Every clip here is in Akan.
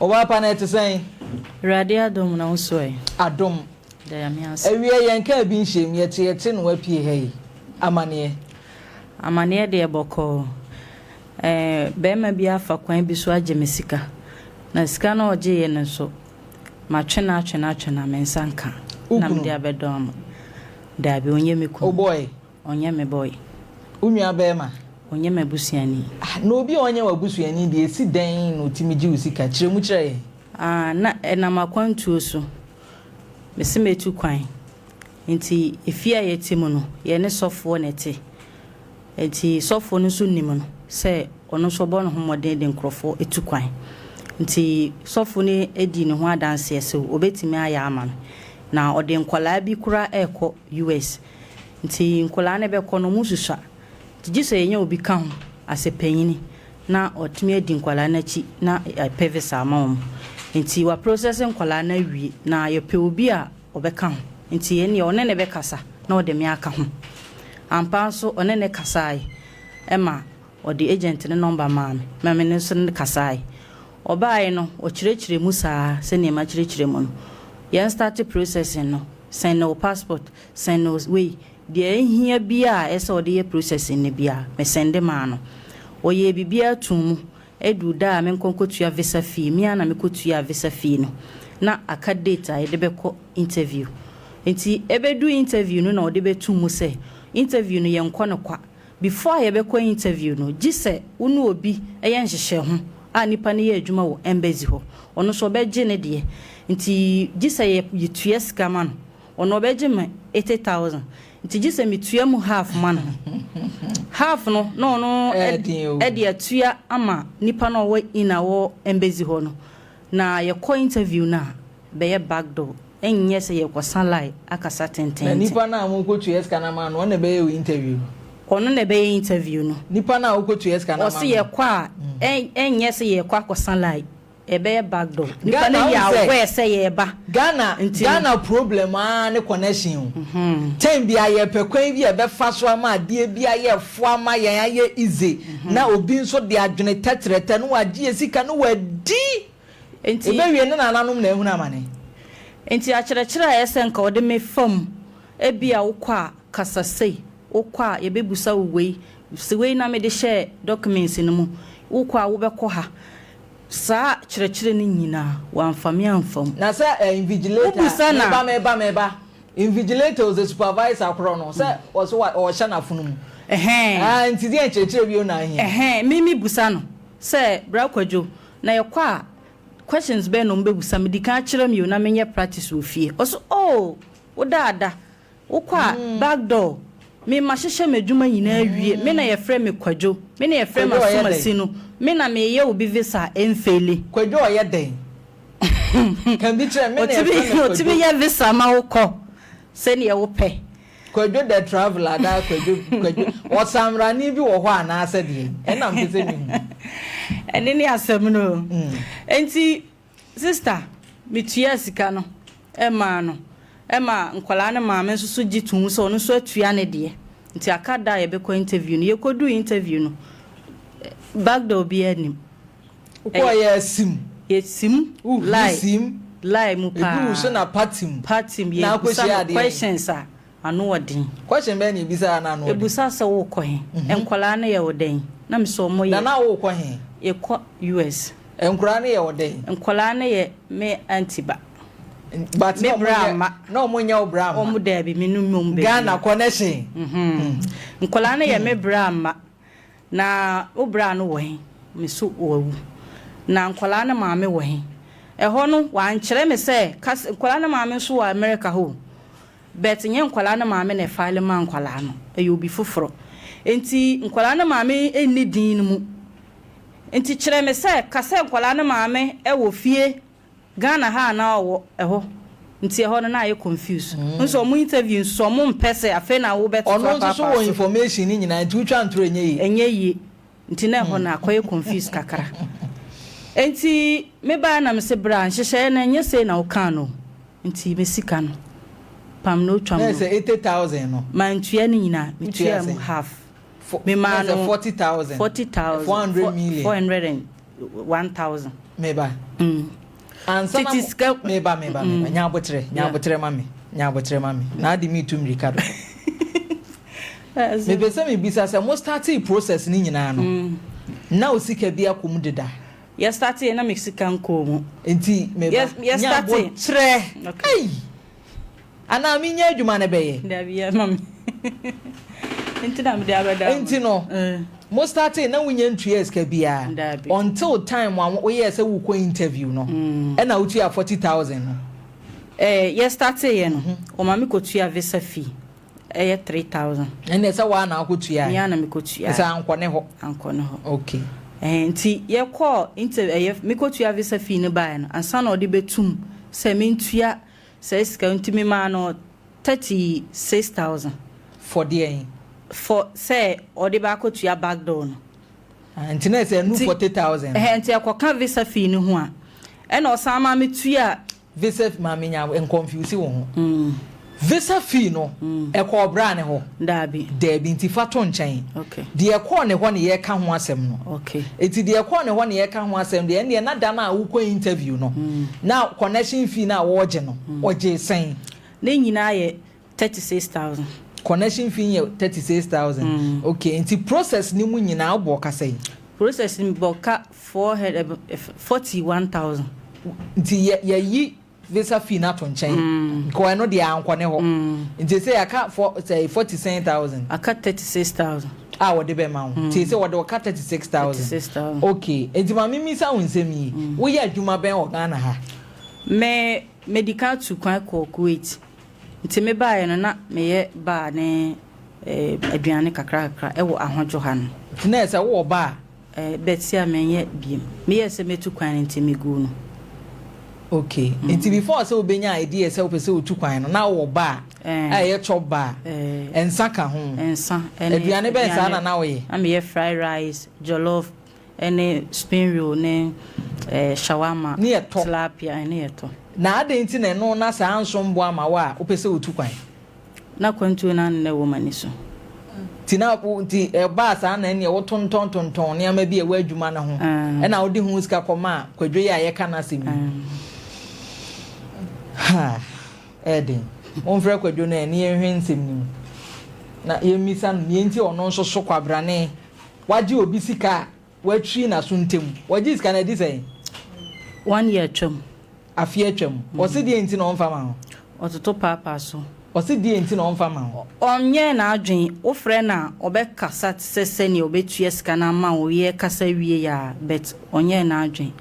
Ɔbaa pa no ɛte sɛn? Awurade adom na wo so ɛ? Adom. Da Nyame ase. Awiɛ yɛn kaa bi nhyɛm, yɛte yɛte na wapue ha yi. Amaneɛ? Amaneɛ deɛ bɔkɔɔ. Ɛɛ barima bi afa kwan bi so agye me sika. Na sika no a ɔgyeeɛ no nso, matwe no atwe no atwe no a me nsa nka. Wo Na kunu? mede abɛdɔn no. Daabi, ɔnyɛ me Wo kunu. boy? Ɔnyɛ me boy. Wo nua barima? Ɔnyɛ m'abusuani. Ah, na obi a ɔnyɛ w'abusuani deɛ, ɛsi dɛn na ɔtumi gye wo sika? Kyerɛ mu kyerɛ yɛn. Ah, na ɛnam akwantuo so. Mese mɛtu kwan. Nti efie a yɛte mu no, yɛne sɔfoɔ na ɛte. Nti sɔfoɔ no nso nim no sɛ ɔno nso ɔbɔ ne ho mmɔden de nkurɔfoɔ tu kwan. Nti sɔfo no dii ne ho adanseɛ sɛ ɔbɛtumi ayɛ ama no. Na ɔde nkwadaa bi koraa rekɔ US. Nti nkwadaa no bɛkɔ no, wɔsusua. Nti gye sɛ yɛnya obi ka ho asɛ panyini na watumi adi nkwadaa no akyi na yɛapɛ visa ama wɔn. Nti wɔaprocess nkwadaa no awie na yɛpɛ obi a ɔbɛka ho. Nti ɛnneɛ ɔne no bɛkasa na ɔde me aka ho. Ampa ara nso ɔne no kasaeɛ ma ɔde agent no nɔmba maa me ma me nso ne no kasaeɛ. Ɔbaeɛ no ɔkyerɛkyerɛɛ mu saa ara sɛdeɛ makyerɛkyerɛ mu no. Yɛn starte processing no, sɛnde wo passport, sɛnde wo wei, deɛ ɛhia biara a ɛsɛ sɛ ɔde yɛ processing no biara, me sɛnde maa no. Ɔyɛɛ biribiara too mu. Ɛduu da a menkɔ nkɔtua visa fee, me ara na mekɔtuaa visa fee no. Na aka date a yɛde bɛkɔ interview. Nti ɛbɛdu interview no na ɔde bɛto mu sɛ interview no yɛnkɔ no kwa. Before a yɛbɛkɔ interview no, gye sɛ wo ne obi yɛ nhyehyɛho a nipa no yɛ adwuma wɔ embassy hɔ. Ɔno nso ɔbɛgye ne deɛ. Nti gye sɛ yɛtua sika ma no. Ɔno ɔbɛgye me 80,000. Nti gye sɛ metua mu half ma no. Half no na ɔno de atua ama nipa no a ɔwɔ in a ɔwɔ embassy hɔ no. Na yɛkɔ interview no a, bɛyɛ back door. Ɛnyɛ sɛ yɛrekɔsa line akasa Na tenteenten. nipa no a morekɔtua sika no ama no, ɔno na ɛbɛyɛ wo interview no? Ɔno na ɛbɛyɛ interview no. Nipa no a wokɔtua sika no ama Ɔse no? yɛkɔ a, ɛnyɛ sɛ yɛrekɔ akɔsa line. Ɛbɛyɛ back door. Nipa no Ghana yɛ wohu sɛ aware sɛ yɛreba Ghana nti no. Ghana problem aa ne connection o. Time biaa yɛpɛ kwan bi a ɛbɛfa so ama adeɛ bi ayɛ fo ama yɛn ayɛ easy na obi nso de adwene tɛtrɛtɛ na wagye yɛ sika na wadi. Nti. Ɛbɛwie ne nananom na ahunu amane. Nti akyerɛkyerɛ a ɛyɛ sɛ nka ɔde me fa mu, ebia wokɔ a kasa sei, wokɔ a yɛbɛbusa wo wei, sɛ wei na mede hyɛɛ documents no mu, wokɔ a wobɛkɔ ha. Saa kyerɛkyerɛ no nyinaa, wamfa me amfa mu. Na sɛ eh, invigilator, Wobisa no a. meba, meba, meba, invigilator ɔsɛ supervisor korɔ no, sɛ ɔsɛ wa, ɔhyɛ n'afono mu. Ɛhɛn. Ah, nti deɛ nkyerɛkyerɛ bio na ahia? Ɛhɛn, me me busa no sɛ, Bra Kwadwo, na yɛkɔ a, questions bɛn na wɔbɛbusa me? Di kan kyerɛ me o na menyɛ practice wɔ fie. Ɔse, Oh, woda ada. Wokɔ a, back door, me mahyehyɛ m'adwuma nyinaa awie, me na yɛfrɛ me Kwadwo, me na yɛfrɛ me Kwadwo ɔyɛ dɛn? Asomasi no, me na meyɛ obi visa a ɛmfeeli. Kwadwo ɔyɛ dɛn? Ka bi kyerɛ me, me na yɛfrɛ me Kwadwo. Ɔtumi yɛ visa ma wo kɔ sɛdeɛ wopɛ. Kwadwo the traveller anaa Kwadwo, Kwadwo, ɔsamrani bi wɔ hɔ anaasɛ deɛn? Ɛna mepɛ sɛ mehu. Ɛno ne asɛm no o. Enti Sister, metuaa sika no maa no ma nkwadaa no maame nso so gye toom sɛ ɔno nso atua ne deɛ. Nti aka da a yɛbɛkɔ interview no. Yɛkɔduu interview no, back door biara nnim. Wokɔɔ yɛ asim. Yɛsim Wohuru line, sim. line mu paa. Ebi wo so na party mu. Party mu, Na yɛbusa akɔhyia no adeɛ. questions a ano wɔ den. Question bɛn na ebisaa na ano wɔ den? Ebusa sɛ wokɔ he? Nkwadaa no yɛ wo dɛn? Na me sɛ ɔmo yɛ. Na na wokɔ he? Yɛkɔ US. Nkwadaa no yɛ wo dɛn? Nkwadaa no yɛ me aunty ba. But Me na ɔmo bra nyɛ mma. na ɔmo nyɛ wo bra mma. Ɔmo daabi, me no mmom baabiara. Ghana connection. Nkwadaa no yɛ me bra mma. Na wo bra no wɔ he? Me so wawu. Na nkwadaa no maame wɔ he? Ɛhɔ no wankyerɛ me sɛ kas nkwadaa no maame nso wɔ America hɔ o. But nyɛ nkwadaa no maame na ɛfile maa nkwadaa no, ɛyɛ obi foforɔ. Nti nkwadaa no maame nni din no mu. Nti kyerɛ me sɛ, ka sɛ nkwadaa no maame wɔ fie Ghana ha anaa ɔwɔ ɛhɔ. Nti ɛhɔ no na ayɛ confuse. Nso ɔmo interview nso so ɔmo mpɛ sɛ afei na wo bɛtoto Ɔno nso so apaapaa wɔ so. information no nyinaa nti wotwa ntoro ɛnyɛ yie. Ɛnyɛ yie. Nti na ɛhɔ no akɔyɛ confuse kakra. Nti me baeɛ na me se bra nhyehyɛeɛ no ɛnyɛ sei na wokaa no o. Nti me sika no, pam no otwam Na no. ɛsɛ 80,000 no. Mantua ne nyinaa, Wotua metuaa mu sɛn? half. Fo Memaa na ɛsɛ no 40,000. 40,000, 400 million. 401,000. Meba. Ansa na Tete sika. Meba, meba, meba. Nya abotrɛ, nya abotrɛ ma me. Nya abotrɛ ma me. Na ade mi tu mmirika do. Mepɛ sɛ mebisa sɛ mo startee process no nyinaa no, na wo sika bi akɔ mu deda? Yɛ startee na me sika nkɔɔ mu. Nti meba, Yɛ nya startee. abotrɛ. Okay. Ei! Anaa menya adwuma no bɛyɛ? Dabi, yɛ ma me. Nti na mede abɛda wo. Nti no, mo startee na wonya ntuaa sika biara Dabi. until time a woyɛɛ sɛ wokɔ interview no, ɛna wotuaa 40,000 no? Eh, yɛ startee yɛ no, wɔma me kɔtua visa fee, ɛyɛ 3,000. Ɛnneɛ sɛ woa na wokɔtuaeɛ? Me ara na mekɔtuaeɛ. Sɛ ankɔ ne hɔ? Ankɔ ne hɔ. Okay. Eh, nti yɛkɔɔ inter ɛyɛ, mekɔtua visa fee no baeɛ no, ansa na ɔde bɛtum sɛ mentua saa sika no, nti memaa no 36,000. For deɛn? For sɛ ɔde bɛakɔtua back door no. Ah, nti na ɛsɛ ɛnu Nti- 40,000 no. Ɛhɛ, nti ɛkɔka visa fee no ho a, ɛna ɔsan maa metua. Visa maame nya nconfuse wo ho. Visa fee no, ɛkɔɔ bra ne hɔ? Daabi. Daabi, nti fa to nkyɛn. Okay. Deɛ ɛkɔɔ ne hɔ ne yɛka ho asɛm no. Okay. Eti deɛ ɛkɔɔ ne hɔ ne yɛka ho asɛm deɛ, ɛnneɛ na da no a wokɔ interview no, na connection fee no a wɔregye no, ɔgyee sɛn? Ne nyinaa yɛ 36,000. Connection fee yɛ 36,000. Okay, nti process no mu nyinaa wobɔɔ ka sɛn? Process no bɔ ka 441,000. Nti yɛ yɛyi visa fee no ato nkyɛn. Nkɔ ɛno deɛ ankɔ ne hɔ. Nti sɛ yɛaka sɛ forty sɛn thousand? Aka 36,000. A wɔde bɛma wo. Nti sɛ wɔde wɔka 36,000. 36,000. Okay, nti maame misa wo nsɛm yi. Woyɛ adwuma bɛn wɔ Ghana ha? Me medical tu kwan kɔɔ Kuwait. Nti mebaeɛ no na meyɛ bar ne aduane kakra kakra ɛwɔ Ahodwo ha no. Nti na ɛsɛ wowɔ bar? Bɛte a menyɛ biem. Meyɛɛ sɛ mɛtu kwan no nti meguu no. Okay. Nti before sɛ wobɛnya idea sɛ wopɛ sɛ wotu kwan no, na wowɔ bar a ɛyɛ chop bar? Nsa ka ho? Nsa ɛne Aduane bɛn saa na na woyɛ? Na meyɛ fried rice, jollof ɛne spring roll ne shawarma, Ne yɛ tɔ. tilapia ɛne yɛ tɔ. Na adɛn nti na ɛno na saa nso mboa ma wo a wopɛ sɛ wotu kwan? Na kwantuo no ano na ɛwɔ m'ani so. Nti na nti ɛbaa saa na ɛneɛ wotontɔn tontɔn nneɛma bi a ɛwɔ adwuma no ho, ɛna wode ho sika kɔmaa Kwadwo yi a yɛka n'asɛm yi. Ha, ɛyɛ den. Momfrɛ Kwadwo no ɛ ne yɛnhwɛ nsɛm no mu na yɛmmisa no deɛ nti ɔno nso so kwabrane wagye obi sika a watwi n'aso ntam. Wagye sika no adi sɛn? 1 year atwam. Afe atwam. Ɔse deɛ nti na ɔmfa ma wo? Ɔtoto paapaa so. Ɔse deɛ nti na ɔmfa ma wo? Ɔnyɛɛ n'adwene. Wofrɛ no a, ɔbɛkasa te sɛ sɛnea ɔbɛtua sika no ama wo. Yɛkasa wie a, but ɔnyɛɛ n'adwene.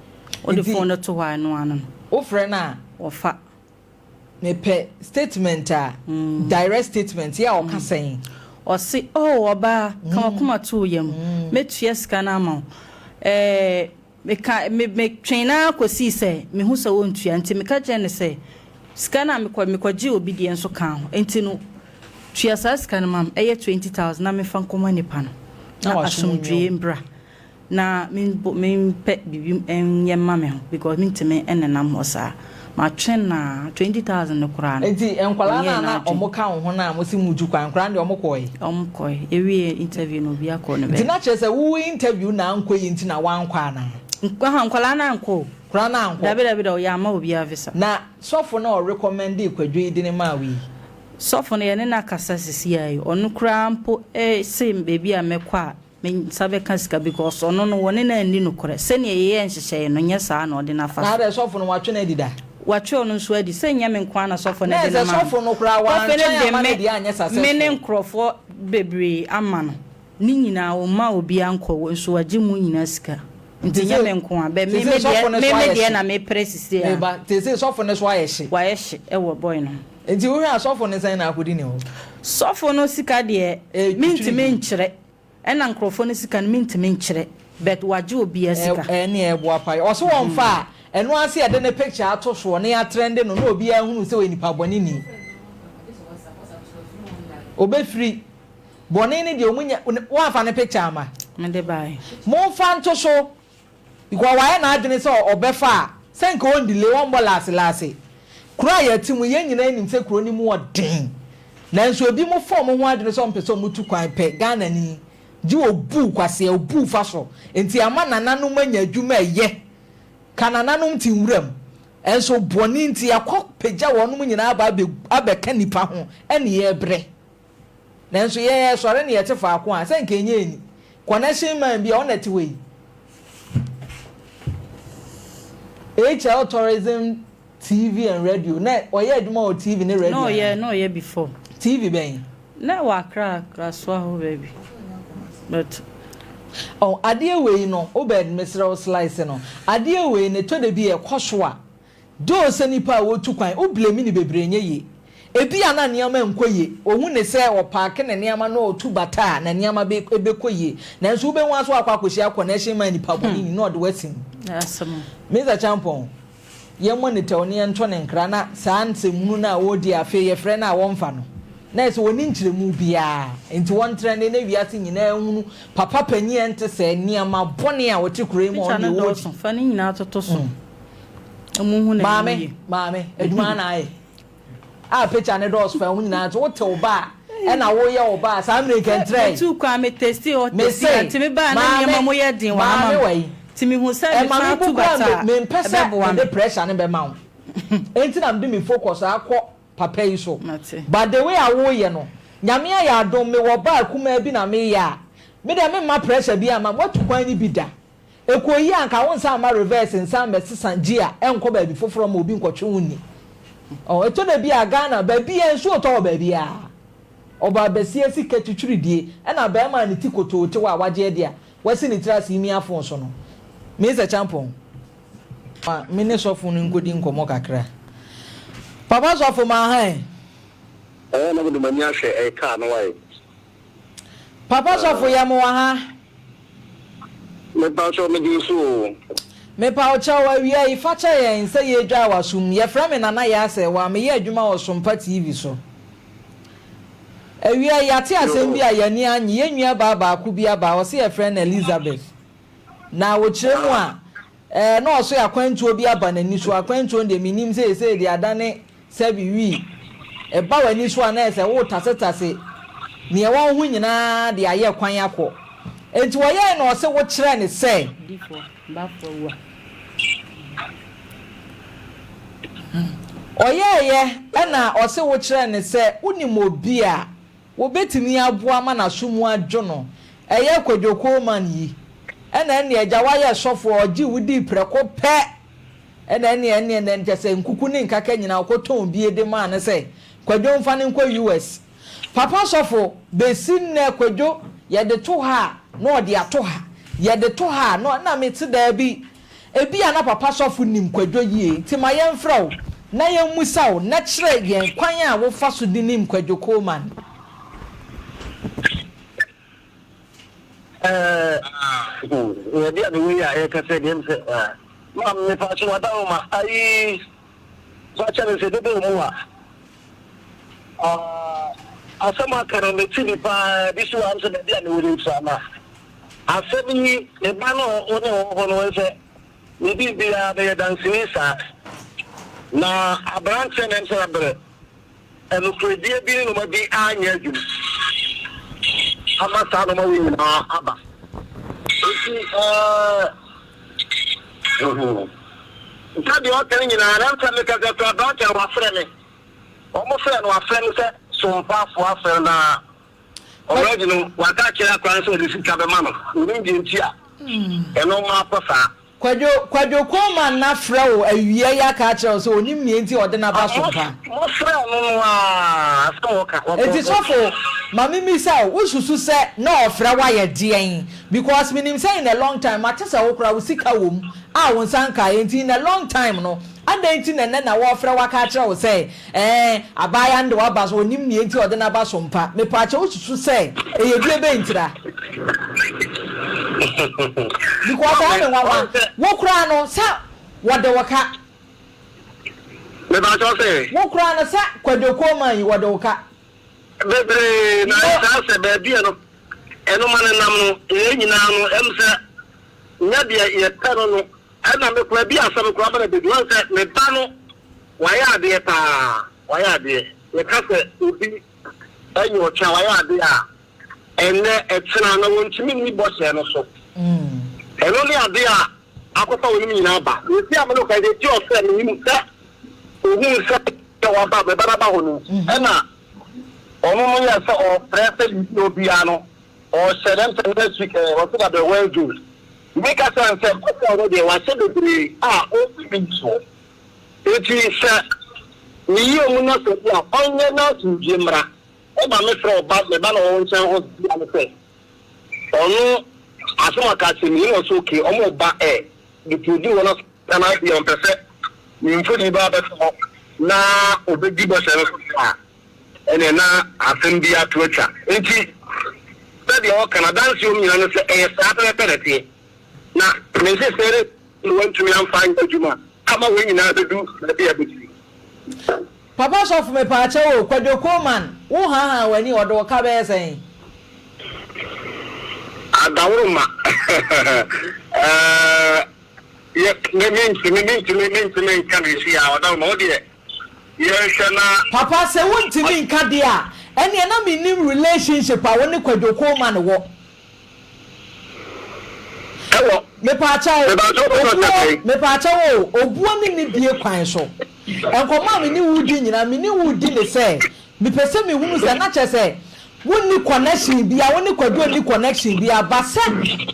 Wode Nti phone no to hɔ a, ɛno ano no. Wofrɛ no a? Ɔfa. Mepɛ statement a, direct statement, yɛ a ɔka sɛn? Ɔse, oh ɔbaa, ka w'akoma to wo yam. Mɛtua sika no ama wo. Eh, meka, me, metwee no ara kɔsii sɛ mehu sɛ ɔntua. Nti meka kyerɛɛ no sɛ, sika no a mekɔ, mekɔgyee obi deɛ nso kaa ho. Nti no, tua saa sika no ma me, ɛyɛ 20,000 na memfa nkɔma nipa no. Na Na wasom asomdwoeɛ nyo. mbra. Na mempɛ biribi nyɛ mma me ho because mentumi nenam hɔ saa. Matwe no ara, 20,000 no koraa no, Nti nkwadaa no ɔnyɛɛ a na n'adwene. wɔka wo ho no a mose motu kwan, nkwadaa no deɛ wɔkɔɔe? Wɔkɔe. Yɛwiee interview no, obiara kɔɔ ne Nti baabi. na kyerɛ sɛ wo interview na ankɔ yie nti na woankɔ anaa? Aha, nkwadaa no ankɔ o. Nkwadaa no ankɔ? Dabi dabi da, yɛamma obiara visa. Na sɔfo no a ɔrecommendee Kwadwo yi de no maa wo yi? Sɔfo no, yɛne no akasa seesei ara yi. Ɔno koraa mpo se baabi a mɛkɔ a, me nsa bɛka sika because ɔno no wɔne no anni nokorɛ. Sɛdeɛ yɛyɛɛ nhyehyɛeɛ no, nyɛ saa na ɔde no afa Na so. adɛn, sɔfo no watwe no adi da? Watwe ɔno nso adi. Sɛ nyɛ me nko ara na sɔfo no Na de no ɛsɛ maa me. sɔfo no koraa Sɔfo no wantwɛn de amma ne me deɛ anyɛ me ne successful. nkurɔfoɔ bebree ama no. Ne nyinaa ɔmmaa obiara nkɔɔ, nso wagye mu nyinaa sika. Nti Nti nyɛ se me nko ara, but me seesei me sɔfo deɛ no me so me ayɛ deɛ hye. na mepere seesei ara. Meba, seesei sɔfo no so ayɛ hye. Wayɛ hye wɔ boy no ho. Nti wohwɛ a sɔfo no sɛn na akɔdi ne hɔ? Sɔfo no sika deɛ Ɛyɛ mentumi twitwiri. nkyerɛ. Ɛna nkurɔfoɔ no sika no mentumi nkyerɛ but wagye obiara sika. Ɛneɛ ɛboa pa. Ɔse wɔmfa a, ɛno ara sɛ yɛde ne picture ato soɔ na yɛatrɛnde no na obiara ahunu sɛ ɔyɛ nipa bɔne ni. Ɔbɛfiri. Bɔne no deɛ ɔmu nya, woamfa ne picture amma? Mede baeɛ. Momfa nto so because wayɛ n'adwene sɛ ɔbɛfa a, sɛ nka ɔndelay, ɔmmɔ laase laase. Kuro a yɛte mu, yɛn nyinaa nim sɛ kuro no mu ɔden. Nanso ebinom fa wɔn ho adwene sɛ wɔmpɛ sɛ wɔtu kwan pɛ. Ghanani, gye obu kwasea, obu fa so. Enti ama nananom anya adwuma ɛyɛ. Ka nananom te nwuram. Nso bɔne nti yɛakɔ pagya wɔnom nyinaa aba abɛka nnipa ho ɛne yɛrebrɛ. Nanso yɛn yɛsɔre na yɛte faako a, sɛ nka ɛnyɛ ani. Connection man bi a ɔna ɛte hɔ yi. HL Tourism TV and Radio na ɔyɛ adwuma wɔ TV ne radio Na ɔyɛ na ɔyɛ before. TV bɛn? Na ɛwɔ Accra Krasoa hɔ baabi but. Oh adeɛ wei no Obed mesrɛ wo slice no adeɛ wei no ɛtɔ da bi a ɛkɔ so a though sɛ nipa a wɔtu kwan wo blame no bebree nyɛ yie ebia na nneɛma nkɔ yie ɔhu ne sɛ ɔpaake ne nneɛma na ɔtu bata a na nneɛma bɛ ɛbɛkɔ yie nanso wobɛhu ara sɛ wakɔ akɔhyia connection man nipa bɔne ni na ɔde wo asi mu Mister Champon. Yɛmmɔ no tɛw na yɛnto no nkra na saa nsɛmhunu no a ɔredi a afei yɛfrɛ no a wɔmfa no na ayɛ sɛ ɔnni nkyerɛmu biara nti wɔntrɛnde na wiase nyinaa nhunu papa panyin a ɛnte sɛɛ nneɛma bɔne a ɔte kuro yi mu a Picture ɔno no deɛ dɔɔso ɔredi. fa ne nyinaa toto so na monhu n'anim Maame, yie. maame, adwuma na ayɛ. A picture no dɔɔso fa ho nyinaa nti wote wo ba a ɛna woyɛ wo ba a saa mmerɛ nka ntrɛe. Metuu kwan me tasty hɔ Mese, tasty ha nti me baa na maame, nneɛma mu yɛ den wɔ ha ma maame me wai, nti me hu sɛ me ɛma me san bo tu koraa bata a me mempɛ sɛ ɛbɛboa mede me. pressure no bɛma wo enti na mede me focus akɔ papa yi so Mate. but the way a woyɛ no Nyame ayɛ adom mewɔ baa kumaa bi na meyɛ a me deɛ memma pressure biara mma woatu kwan no bi da Ɛkɔɔ yie a anka wo nsan mma reverse nsan mmɛsesa gear nkɔ baabi foforɔ ma obi nkɔtwe wo nni. Ɔho, ɛtɔ da bi a Ghana baabiara nsuo tɔ wɔ baabiara. Ɔbaa basia sika twitwiridie ɛna barima a ne ti kotoo te hɔ a wagye adi a wasi ne tiri ase remia phone so no. Mister Champong, ma me ne sɔfo no nkɔdi nkɔmmɔ kakra. Papa sɔfo, ma ha ɛ. Ɛyɛ na mede m'ani ahwɛ ɛyɛ car no wae. Papa sɔfo yɛ mo wɔ ha. Mepakyɛw megye wo so oo. Mepa wo kyɛw awia yi fakyɛ yɛn sɛ yɛredwaa w'asom yɛfrɛ me Nana Yaa Sɛɛwaa meyɛ adwuma wɔ Sompa TV so awia yi yɛate asɛm bi a yɛn ani annye yɛn nua baa baako bi aba ɔse yɛfrɛ no Elizabeth na wɔkyerɛ mu a ɛɛ na ɔso akwantuo bi aba n'ani so akwantuo no deɛ mennim seesei deɛ adane Sɛbi wi ɛba w'ani so a na ayɛ sɛ woretasetase nea ɛwɔ wo ho nyinaa de ayɛ kwan akɔ. Enti wɔyɛe na ɔse wokyerɛɛ no sɛ. Ɔyɛeɛ na ɔse wokyerɛɛ no sɛ wonim obi a wɔbɛtumi aboa ma n'aso mu adwo no. Ɛyɛ Kwadwo Coleman yi. Ɛna ɛnneɛ agya woayɛ sɔfoɔ a ɔgyee wo dii prɛko pɛ. Ɛna ɛneɛ ɛneɛ nɛ nkyɛsɛ nkuku ne nkaka nyinaa ɔkɔtɔn bie de maa no sɛ Kwadwo nfa no nkɔ US. Papa sɔfo, bɛsi nnɛ Kwadwo yɛde to ha a na ɔde ato ha, yɛde to ha a na na mete daabi. Ebia na papa sɔfo nim Kwadwo yie nti ma yɛmfrɛ wo na yɛmmusa wo na kyerɛ yɛn kwan a wofa so de nim Kwadwo Coleman. Ɛɛ, yɛde ade wei a yɛka sɛ deɛ sɛ ma mepa so wada wo ma ayi fa kyɛ me sɛ dede mu a asɛm aka no mete bi paa bi so am sɛ baabi a mewɔ no mfra ma asɛm yi me ba no wo ne wɔ hɔ no sɛ ne biribiara bɛyɛ danseni saa na aberanteɛ na ɛm sɛ abrɛ Nokorɛdie bi ne nnoɔma bi anyɛ adwuma ama saa nnoɔma wei nyinaa aba. Nti ɛɛ sɛ deɛ ɔka no nyinaa na sɛ meka sɛ sɛ aberanteɛ no wafrɛ me, wɔn frɛ no wafrɛ no sɛ sompafoɔ afrɛ no na already no waka akyerɛ akora no sɛ ɔde sika bɛma no. Menim deɛ nti a ɛno ma akɔ saa. Kwadwo, Kwadwo Coleman na frɛ wo awia yi aka akyerɛ wo sɛ ɔnim nea enti a ɔde no aba so mpa. Mo frɛ no no aa asɛm a ɔka. Enti sɔfo, ma me mmisa wo, wo susu sɛ na ɔfrɛ wo ayɛ deɛn? Because me nim sɛ in a long time, mate sɛ wo koraa wo sika wɔ mu a wo nsa nkaeɛ, nti in a long time no, adɛn nti na ɛnnɛ na wɔrefrɛ wo aka akyerɛ wo sɛ Ɛɛ, abaayewa no de waba so, ɔnim nea enti a ɔde no aba so mpa. Mepaakyɛw wosusu sɛ ɛyɛ due bɛn ntira? Because ɛyɛ me nwanwa. Wo koraa no, sɛ wɔde wo ka. Mepaakyɛw sɛ? Wo koraa no, sɛ Kwadwo Coleman yi, wɔde wo ka. Bebree na ayɛ saa sɛ baabi a ɛno ɛno ma no nam no, yɛn nyinaa no, ɛm sɛ nyɛ deɛ yɛpɛ no no. Ɛna me koraa bi asɛm koraa ba na bɛdu. Wɔn sɛ me ba no Wayɛ adeɛ paa, wayɛ adeɛ. Yɛka sɛ obi anya ɔtwe a, wayɛ adeɛ a, ɛnnɛ, ɛkyena, na wɔntumi nni bɔhyɛ no so. Ɛno ne adeɛ a akɔfa wɔnom nyinaa aba. Seesei a me ne wo kasa yi, deɛ ɔsɛ menim sɛ ohuu sɛ waba, me ba no aba hɔ no, ɛna ɔno no yɛɛ sɛ ɔɔfrɛ sɛ biribi a obiara no ɔɔhyɛ dɛm sɛ next week ɛɛ ɔse da bɛ Wednesday. Meka kyerɛ no sɛ bɔhyɛ no deɛ wahyɛ bebree a ɔntumi nsoɔ. Enti sɛ ne yie mu na sɛ bi a ɔnyɛ n'asomdwie mmra. Ɛma mefrɛ ɔba, me ba na ɔwɔ wo nkyɛn hɔ bia no sɛ ɔno asɛm aka akyerɛ me yi na ɔsɛ okay ɔmo ba ɛ de odi hɔ na sɛ na deɛ ɔmpɛ sɛ ne mfoni ba bɛto hɔ na ɔbɛdi bɔhyɛ no so deɛ a ɛneɛ na asɛm bi ato atwa. Enti sɛdeɛ ɔka no adanseɛ ɔm nyina no sɛ ɛyɛ saa pɛpɛpɛ na ɛteɛ na me nhyehyɛɛ ne wantumi amfa anyɛ adwuma ama wei nyinaa bɛdu baabi a ɛbɛdu yi. Papa sɔfo mepaakyɛw o, Kwadwo Coleman wo haahaa w'ani ɔde wo ka bɛyɛ sɛn? Adaworoma eh, yɛ me mentumi mentumi mentumi nka no nsi a ɔdaworoma wo deɛ yɛnhwɛ na. Papa sɛ wontumi nka deɛ a, ɛneɛ na mennim relationship a wo ne Kwadwo Coleman wɔ. Ɛwɔ. Mepaakyɛw, Mepaakyɛw wopɛ sɛ ɔkyɛ obuo, sɛn? mepaakyɛw o, obuo ne nidie kwan so. Nkɔmmɔ a me ne wo redi nyinaa, me ne wo redi ne sɛ, mepɛ sɛ mehunu sɛ, na kyerɛ sɛ, wonni connection biara, wo ne Kwadwo nni connection biara, but sɛ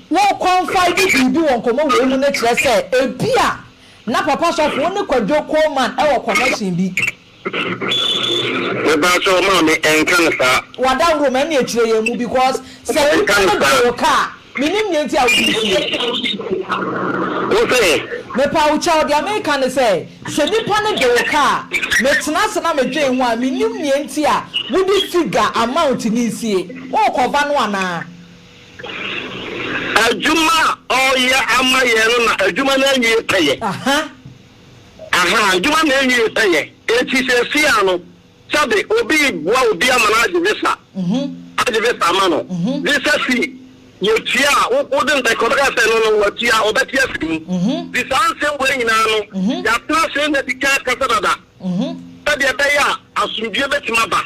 wo confide biribi wɔ nkɔmmɔ wei mu no kyerɛ sɛ, ebia na Papa Sɔfo, wo ne Kwadwo Coleman wɔ connection bi. Mepakyɛw maame ɛnka no saa. Wadaworo ma ɛne ɛkyerɛ yɛn mu because sɛ Ɛnka nipa no no saa. de wo ka a menim nea nti a wode sie. Wo se? Mepa wo kyɛw deɛ meka ne sɛ sɛ nipa no de wo ka a metena ase na medwen ho a menim nea nti a wode figure amount no resie. Worekɔva no anaa? Adwuma a ɔreyɛ ama yɛn no na adwuma no awie pɛyɛ. Aha. Ahaa, adwuma na enwie pɛyɛ. Enti seesei ara no, sɛbe obi reboa obi ama no agye visa, agye visa ama no, visa fee yɛtua a, wo, wode no bɛka, ɔbɛka sɛ no no, watua, ɔbɛte afiri mu. Nti saa nsɛm wei nyinaa no, yɛatena ase na adi kan akasa dada, sɛdeɛ ɛbɛyɛ a asomdwoeɛ bɛtumi aba.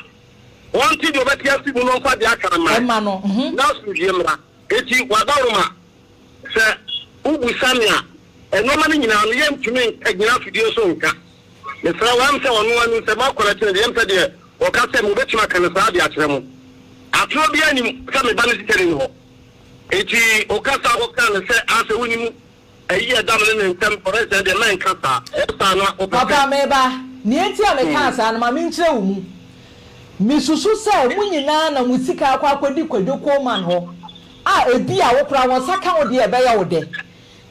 Ɔnte deɛ ɔbɛte afiri mu na ɔmfa deɛ aka no mmra, na asomdwoeɛ mmra. Enti w'adaworoma, sɛ wobisa me a, nnoɔma no nyinaa no yɛntumi nka gyina afidie so nka. Mesrɛ wo, ɛm sɛ ɔno ara nim sɛ moakɔ n'akyi no deɛ, ɛm sɛ deɛ ɔka sɛ mobɛtumi aka no saa de akyerɛ mo. Atorɔ biara nnim sɛ me ba no sika nni hɔ. Enti wokasa kɔkaa no sɛ asɛ wonim ayi a ɛda me ne ne ntam correction deɛ mɛnka saa. Ɛyɛ saa na wopɛ sɛ. Papa, meba. Nea enti a mekaa saa no, ma menkyerɛ wo mu. Misusu sɛ mo nyinaa na mo sika akɔ akɔdi Kwadwo Coleman hɔ a ebia wo koraa wo nsa ka wo deɛ a ɛbɛyɛ wo dɛ.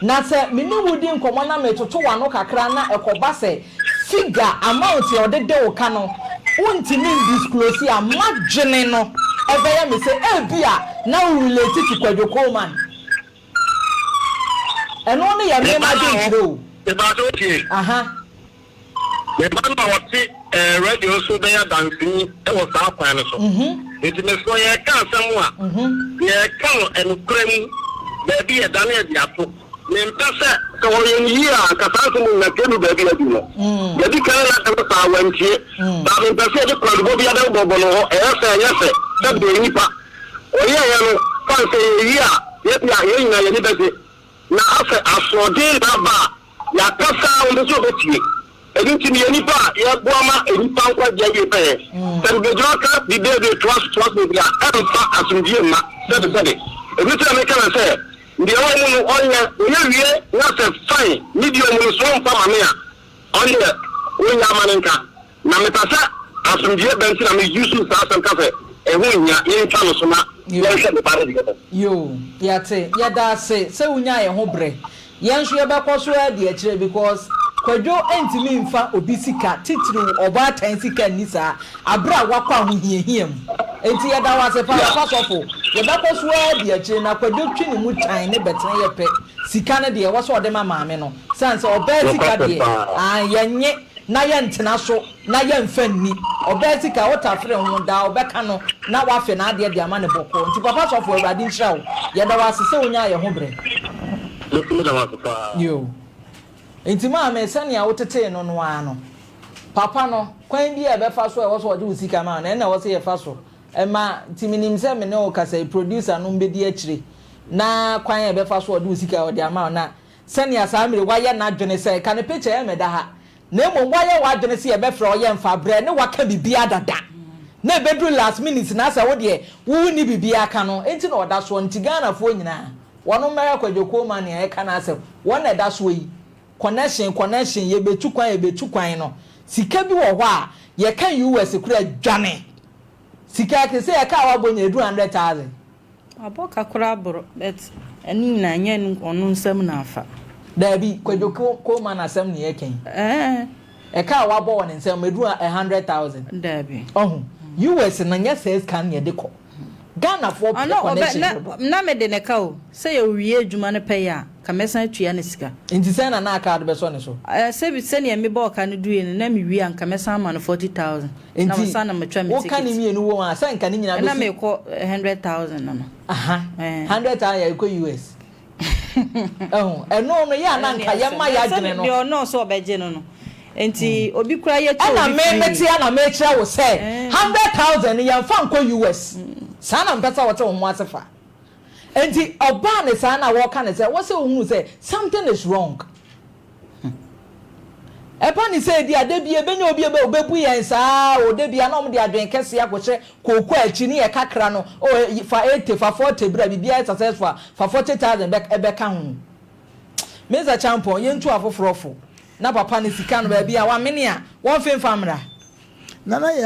Na sɛ me ne wo di nkɔmmɔ na metoto w'ano kakra na ɛkɔba sɛ figure, amount, a ɔde de wo ka no wontumi ndisclose a, m'adwene no ɛbɛyɛ me sɛ ebia na wo relate to Kwadwo Coleman. Ɛno no yɛ me m'adwenkyerɛ o. Mepa wo tie. Aha. Me ba no a ɔte eh, radio so bɛyɛ adanseni wɔ saa kwan no so. Nti mesrɛ yɛreka asɛm a, yɛreka no ɛnokorɛ mu, baabi yɛdane adi ato. Mempɛ sɛ, sɛ wɔyɛ no yie a, anka saa nsɛm nyina kɛnnu baabi adu no. Yɛdi kan na asɛm saa, wantie. Baa mempɛ sɛ yɛde kwaadubɔ bi abɛbɔbɔ no hɔ, ɛyɛ fɛ, ɛnyɛ fɛ, sɛ deɛ nnipa. Ɔyɛeɛ no, fane sɛ yɛyɛ yie a, yɛbia yɛn nyinaa yɛn ani bɛgye. Na afɛ asoɔden na aba a, yɛakasa a wɔmpɛ sɛ wɔbɛtie. Ɛno nti meyɛ nipa a yɛboa ma nnipa nkwagye awie pɛyɛ. Sɛ mebɛgyina ka biribiara bio toa so toa so bebree a, ɛmfa asomdwie mma. Sɛbesɛbe. Ɛno nti na meka no sɛ, deɛ ɛwɔ mu no ɔnyɛ, ɔyɛ wie na sɛ fine ne deɛ ɔmu no so ɔmfa ma me a, ɔndeɛ ɔnnya ama no nka. Na mepɛ sɛ asomdwie ba nti na me use saa asɛm ka sɛ ɛho nhia yɛntwa no so na yɛnhwɛ me ba no deɛ no. Yoo yɛate yɛda ase sɛ wonyaa yɛn ho brɛ yɛn nso yɛbɛkɔ so adi akyire because Kwadwo ntumi nfa obi sika titiriw ɔbaatan sika nni saa aberɛ a wakɔ ahohiahia mu nti yɛda wo ase paa papa sɔfo yɛbɛkɔ so adi akyire na Kwadwo twe ne mu tan ne bɛtena yɛpɛ sika no deɛ ɛwɔ sɛ ɔde ma maame no sane sɛ ɔbaa sika Nokwasɛm deɛ paa. aane yɛnye na yɛntena so na yɛmfa nni. Ɔbaa sika a wotafere ho daa ɔbɛka no na wafe n'adeɛ de ama no bɔkɔɔ. Nti papa sɔfo Awurade nhyira wo. Yɛda wo ase sɛ wonyaa yɛn ho berɛ. Me nso meda wo ase paa. Yoo. Nti maame sɛnea wotetee no no ara no papa no kwan bi a ɛbɛfa so a ɛwɔ sɛ ɔgye wo sika ma wo no ɛno na ɛwɔ sɛ yɛfa so ma nti menim sɛ me ne wo kasa yi producer nom bɛdi akyire na kwan a ɛbɛfa so a ɔde wo sika ɔde ama wo na. Sɛnea saa mmere wayɛ n'adwene sɛ ka ne picture ɛmmɛda ha na mmom wayɛ w'adwene sɛ yɛbɛfrɛ wo yɛmfa brɛ ne waka biribiara dada na ɛbɛduru last minute na asɛ wo deɛ wo wonni biribiara ka no nti na ɔda soɔ nti Ghanafoɔ nyinaa wɔnom mmɛhwɛ Kwadwo Coleman nea ɛka n'asɛm wɔn na ɛda soɔ yi connection connection yɛbɛtu kwan yɛbɛtu kwan no sika bi wɔ hɔ a yɛka US koraa dwane sika te sɛ yɛka a wabɔ nyina ɛduru 100,000. Wabɔ ka koraa boro but ɛno nyinaa ɛnyɛ ɔno nsam na afa. Daabi, Kwadwo Coleman asɛm na yɛreka yi. Ɛɛ. Ɛka a wabɔ wɔ ne nsam ɛduru 100,000. Daabi. Ɔho, US no nyɛ saa sika no na yɛde kɔ. Ghanafoɔ pɛ Ɔno ɔbɛ connection na dodo. na mede ne ka o. Sɛ yɛwie adwuma no pɛyɛ a, nka mɛsan atua no sika. Nti sɛn na na aka a wode bɛsɔ ne so? Ɛɛ sɛbi sɛdeɛ mebɔɔ ka no duiɛ no na mewie a nka mɛsan ama no 40,000. Na Nti ansa na matwa me woka ne ticket. mmienu wom a sɛ nka ne nyinaa Ɛna bɛsi. mekɔ 100,000 no no. Aha, Ɛɛ. 100,000 yɛrekɔ US. Ɛho, ɛno no yɛ a na Ɛno ne nka asɛm. yɛma Na sɛ yɛadwene no. deɛ ɔno sɛ ɔbɛgye no no. Nti obi koraa yɛkyɛ Ɛna obi me free. mete ha na mekyerɛ wo sɛ Ɛɛ. 100,000 no yɛmfa nkɔ US. Saa na mepɛ sɛ wote wo ho ase fa. Nti ɔbaa ne saa na wɔka ne sɛ wɔ sɛ ohunu sɛ something is wrong. Ɛba ne sɛ edi a da bi ebenya obi a obebu yɛn saa o da bi a na wɔn de adwene kɛseɛ akɔhyɛ kooko akyi ne yɛ kakra no o fa 80 fa 40 bra biribiara yɛ successful a fa 40,000 bɛ ɛbɛka ho. Mensah Champon yɛntu afoforɔ fo na papa no sika no baabi a wamene a wɔmfemfa mmra. Nana Yaa.